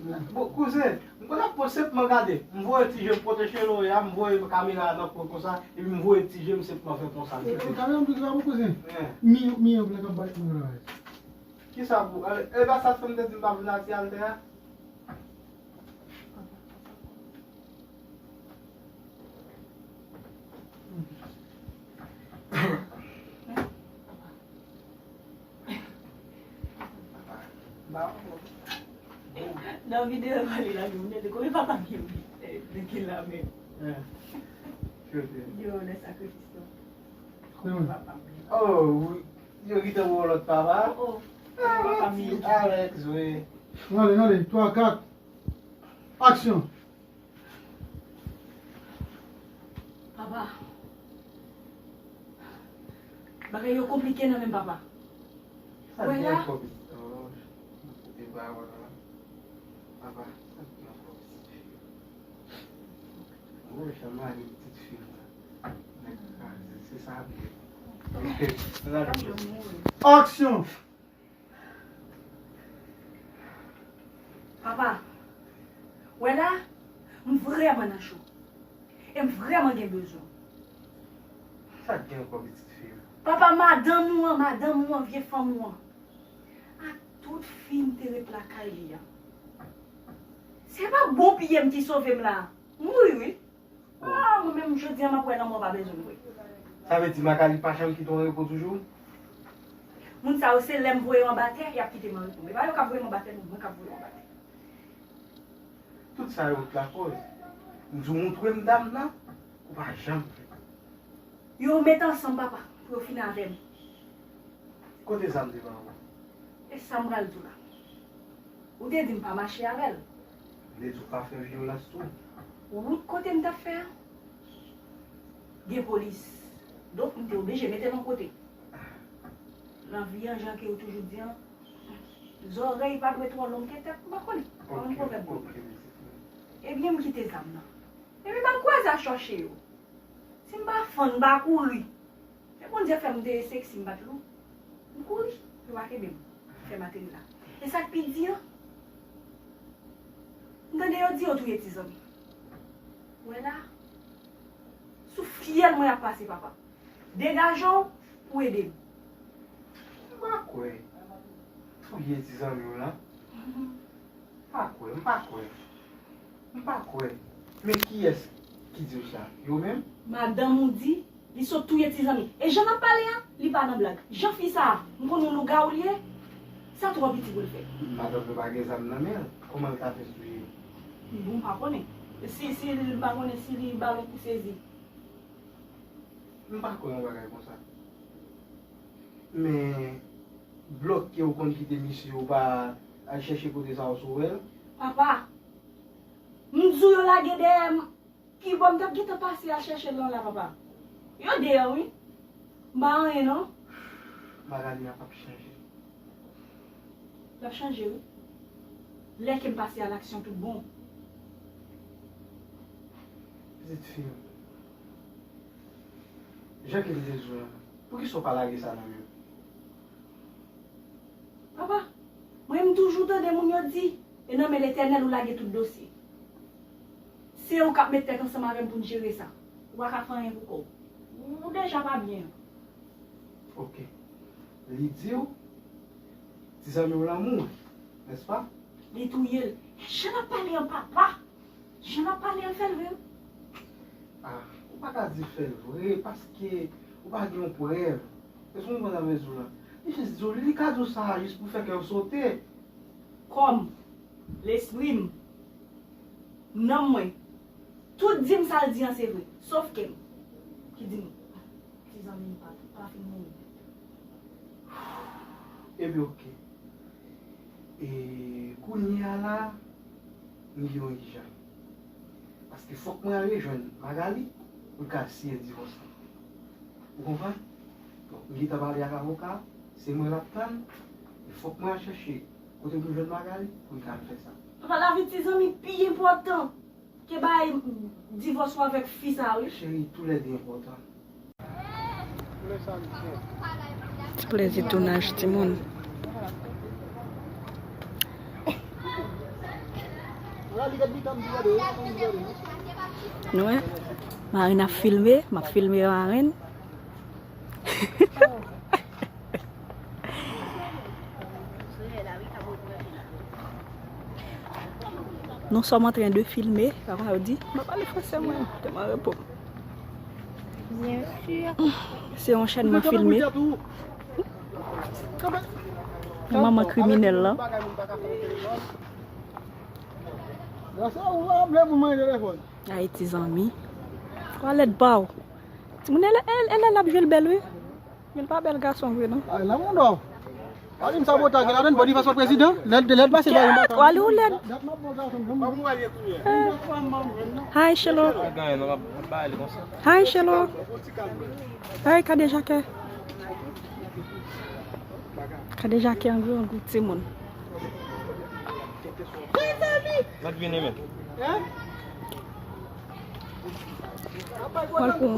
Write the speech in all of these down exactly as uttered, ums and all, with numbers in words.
Bon, kouzen, m konn ap pran senpman gade. M voye ti je m kote Chelo ye a, m voye kamera a nan kwen konsa, epi m voye ti je m senpman fè konsa. E, e, kamera m tou ki pa bon, kouzen. Milyon, milyon vle k ap bat mwen la. Kisa pou, e, e pa sa fè m te di m pa vle atire altè a? Nan videyo pa li la, nou tande konbyen papa m ye, wi. Nan ki lame. Yo, lè sakrifis yo. Konbyen papa m ye. Oh, wi. Yo gentan wè yon lòt papa. Oh, oh. Ah, papa m ye. Alex, wi. N ale, n ale. Twa, kat. Aksyon. Papa, bagay yo konplike nan men papa. Sa gen ankò pitit. Oh, koute pawòl la. Papa, sa gen ankò pitit fi. Mwen jan mari pitit fi la. Nèg kraze, se sa byen. Aksyon! Papa, wè la, m vrèman nan cho. E m vrèman gen bezwen w. Sa k gen ankò, pitit fi m? Papa, madanm ou an, madanm ou an, vye fanm ou an. Ak tout fi m te ret lakay li an. Se pa bon pye m ki sove m la. M mouri, wi. Ah, mwen menm, jodi a, m ap wè lanmò pa bezwen m vre. Sa vle di Makali pa janm kite w anrepo toujou? Moun sa yo, se lè m voye yo anba tè, y ap kite m anrepo. E pa yo k ap voye m anba tè, non, mwen k ap voye yo anba tè. Tout sa yo t lakòz. M di w montre m dam nan, ou pa janm vle. Yo met ansanm, papa, pou yo fin avè m. Kote zam te ba ou? E sa m pral di w la. Ou te di m pa mache avè l. Vle di w pa fè vyolans tou? Wout kote m t ap fè a, gen polis. Donk, m te oblije mete l yon kote. Nan vi an, jan ke yo toujou di an, zòrèy pa dwe twò long ke tèt, m pa konnen. Pa konn pwovèb yo. Ebyen, m kite zam nan. Epi m al kwaze ak chòche yo. Si m pa fann, m pa kouri. Men Bondye fè m te seksi, m pa t lou. M kouri, yo pa kenbe m. Fè m ateri la. E sa k pi di an, m tande yo di yo touye ti zanmi. Wè la, sou fyèl mwen ap pase, papa. Degaje w pou ede m. M pa kwè. Touye ti zanmi w lan. M pa kwè, m pa kwè. M pa kwè. Men kiyès ki di w sa? Yo menm? Madanm ou di li sot touye ti zanmi. E jan n ap pale a, li pa nan blag. Jan fi sa a, m konn yon lougawou li ye. Sa twò piti pou l fè. Madanm nou pa gen zam nan men l. Kòman l ka fè touye? Bon, m pa konnen. Si, si, m pa konnen si li ba l yon kou sezi. M pa kwè yon bagay konsa. Men blòk ke ou konn kite misye, ou pa al chèche kote sa yo sou wè l? Papa, m di w yo lage dèyè m. Kibò m t ap gentan pase al chèche l lan la, papa? Yo deyò, wi. M pa anyen, non. Magali a p ap chanje. L ap chanje, wi. Lè ke m pase a laksyon tout bon. Pitit fi m, jan ke m te di w lan, poukisa w pa lage sa nan men m? Papa, mwen m toujou tande moun yo di, e nan men Letènèl ou lage tout dosye. Se ou k ap met tèt ansanm avè m pou n jere sa. Ou pa ka fè anyen pou kò w. Ou deja pa byen. Ok. Li di w, ti zanmi w lan mouri, nèspa? Li touye l. Jan n ap pale an, papa! Jan n ap pale an, fè l vre. Ah, ou pa ka di fè l vre, paske ou pa gen yon prèv. Èske w konprann sa m vle di w lan? Li jis di w, li ka di w sa jis pou fè kè w sote. Kò m, lespri m, nanm mwen, tout di m sa l di an se vre, sof kè m ki di m ti zanmi m pa, pa fin mouri. Ebyen, oke. E kounye a la, m gen yon ijans. Paske fòk mwen al rejwenn Magali pou l ka siyen divòs la. Ou konprann? Donk, m gentan pale ak avoka, se mwen l ap tann, e fòk mwen al chèche kote pou m jwenn Magali pou l ka al fè sa. Papa, lavi ti zanmi pi enpòtan ke bay divòs ou avèk fi sa, wi. Cheri, toulède enpòtan. Ti plezi tounaj timoun. Nou wè, marenn ap filme, m ap filme marenn. Nous sommes en train de filmer, sa vle di, m ap pale fransè mwen, tèlman repo. Byen si. Se yon chèn mwen filme. Manman kriminèl lan. Ayiti zanmi. Twalèt ba w. Timoun, L L, L L ap jwe l bèl, wi. Men l pa bèl gason vre, non. Ay, la moun dò. Alim Sabota gen ladan Boniface prezidan. Lèd, lèd pase ba yon. Wali ou lèd. Hi, Shelo. Hi, Shelo. Hi, Kadejakè. Kadejakè an gwo, an gwo timoun. Mwen pou,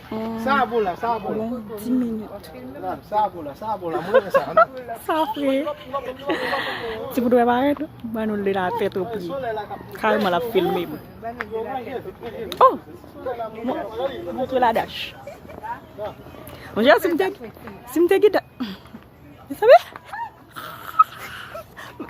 hmm, sa bon la, sa bon la. Bon, dis minit. Sa bon la, sa bon la, mwen sa. Sa fre. Ti pou dwe parèt, ban nou l de la tèt o pye. Kareman l ap filme m. Oh! Mwen, montre la dach. Monchè, si m te, si m te gen Mezanmi.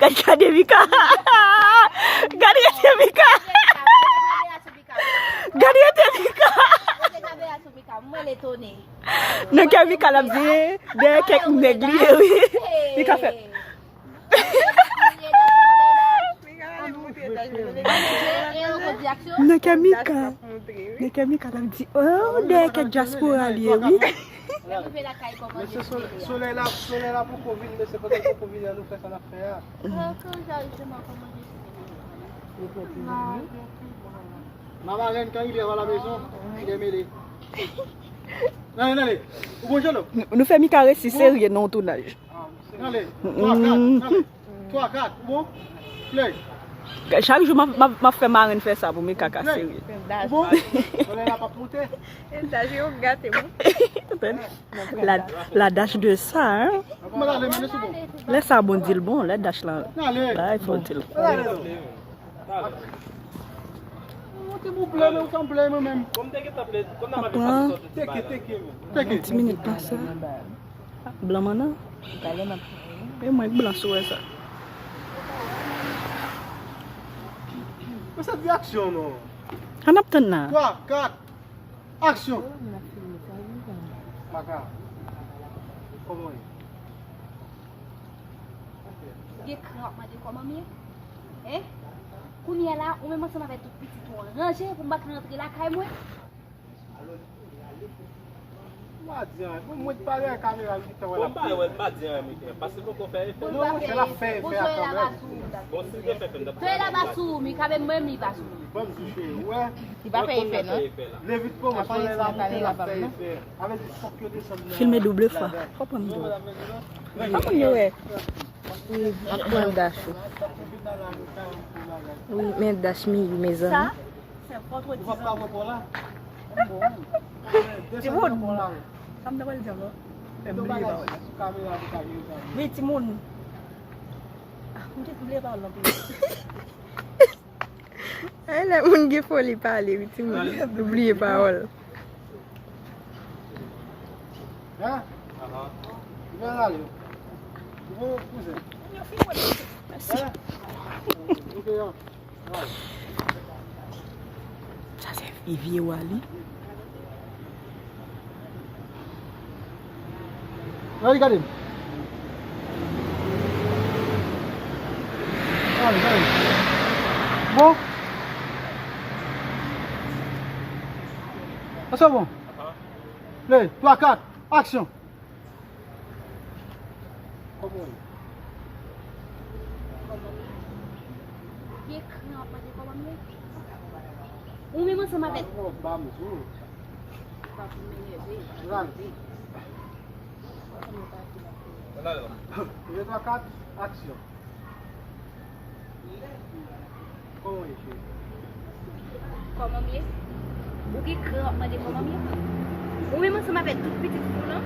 Gad, gade Mika. Gad, gade Mika. Gad, gade Mika. Nan kè Mika l ap di, dèyè kèk nèg li ye, wi. Mika fè. Nan kè Mika. Nan kè Mika l ap di, oh, dèyè kèk dyaspora li ye, wi. Lè rive lakay kòman Mesye, so- deside a? Solèy la, solèy la poko vini, mesye, pandan l poko vini an, nou fè sa n ap fè a. Ma marraine, quand il est à la maison, il est mêlé. Nan ale, nan ale. Ou bon, Jolo? Nou, nou fè Mika resi serye nan yon tounaj. Nan ale. Twa, kat, nan ale. Twa, kat, ou bon? Play. Chak jou m ap, m ap, m ap fè marenn fè sa pou Mika ka serye. Ou bon? Solèy la p ap monte. Daj yo gate mwen. La, la dach de sa, hein? Lè sa bon di l bon, lè dach la, la, il faut dire. Monte pou play, men ou ka play, mwen menm. Apre, teke, teke, men. Teke. Ti minit pase. Blan mannan. E mwen k blan sou wè sa. Men se di aksyon, non. An ap tann la. Twa, kat, aksyon. Maka, kòman w ye? Gen kran w ap mande kòman m ye? Hein? Kounye a la, ou menm ansanm avèk tout pitit ou an ranje pou m pa ka rantre lakay mwen? M pa di anyen. Bon, mwen t pale ak kamera m gentan wè l ap filme. Bon, m pa wè l, m pa di anyen, Mika. Paske poko fè efè. Non, monchè, l ap fè efè a kanmenm. Bon, si l te fè efè, m t ap di anyen. Solèy la pa sou ou, Mika, menm mwen, li pa sou mwen. Ban m di w, cheri, ou wè. Li pa fè efè, non. Leve vit pou mwen, solèy la monte, l ap fè efè. Avè di fòk yo desann nan. Filme double fwa. Fò pran m tou. Fò moun yo wè. Wi, m ap pran dach ou. Wi, men dach Miyu, mezanmi. Timoun, sa m ta pral di ankò? Fè m bliye pawòl la. Wi, timoun. Ah, m te bliye pawòl la pou. Ay, lè moun gen foli pale, wi, timoun. Ou bliye pawòl. Hein? Ahan. Ou vle ale? Ou vle kouzen? Mèsi. Hein? Ok, an. Sa se vye wa li. Gade, gade. Gade, gade. Bon. Sa se bon. Play, twa, kat, aksyon. Kòman w ye? Gen kran w ap mande kòman m ye? Ou menm ansanm avèk. Ou pa pou m enève. Jwe twa kat, aksyon. Kòman w ye, cheri? Kòman m ye? Ou gen kran w ap mande kòman m ye? Ou menm ansanm avèk tout pitit ou lan?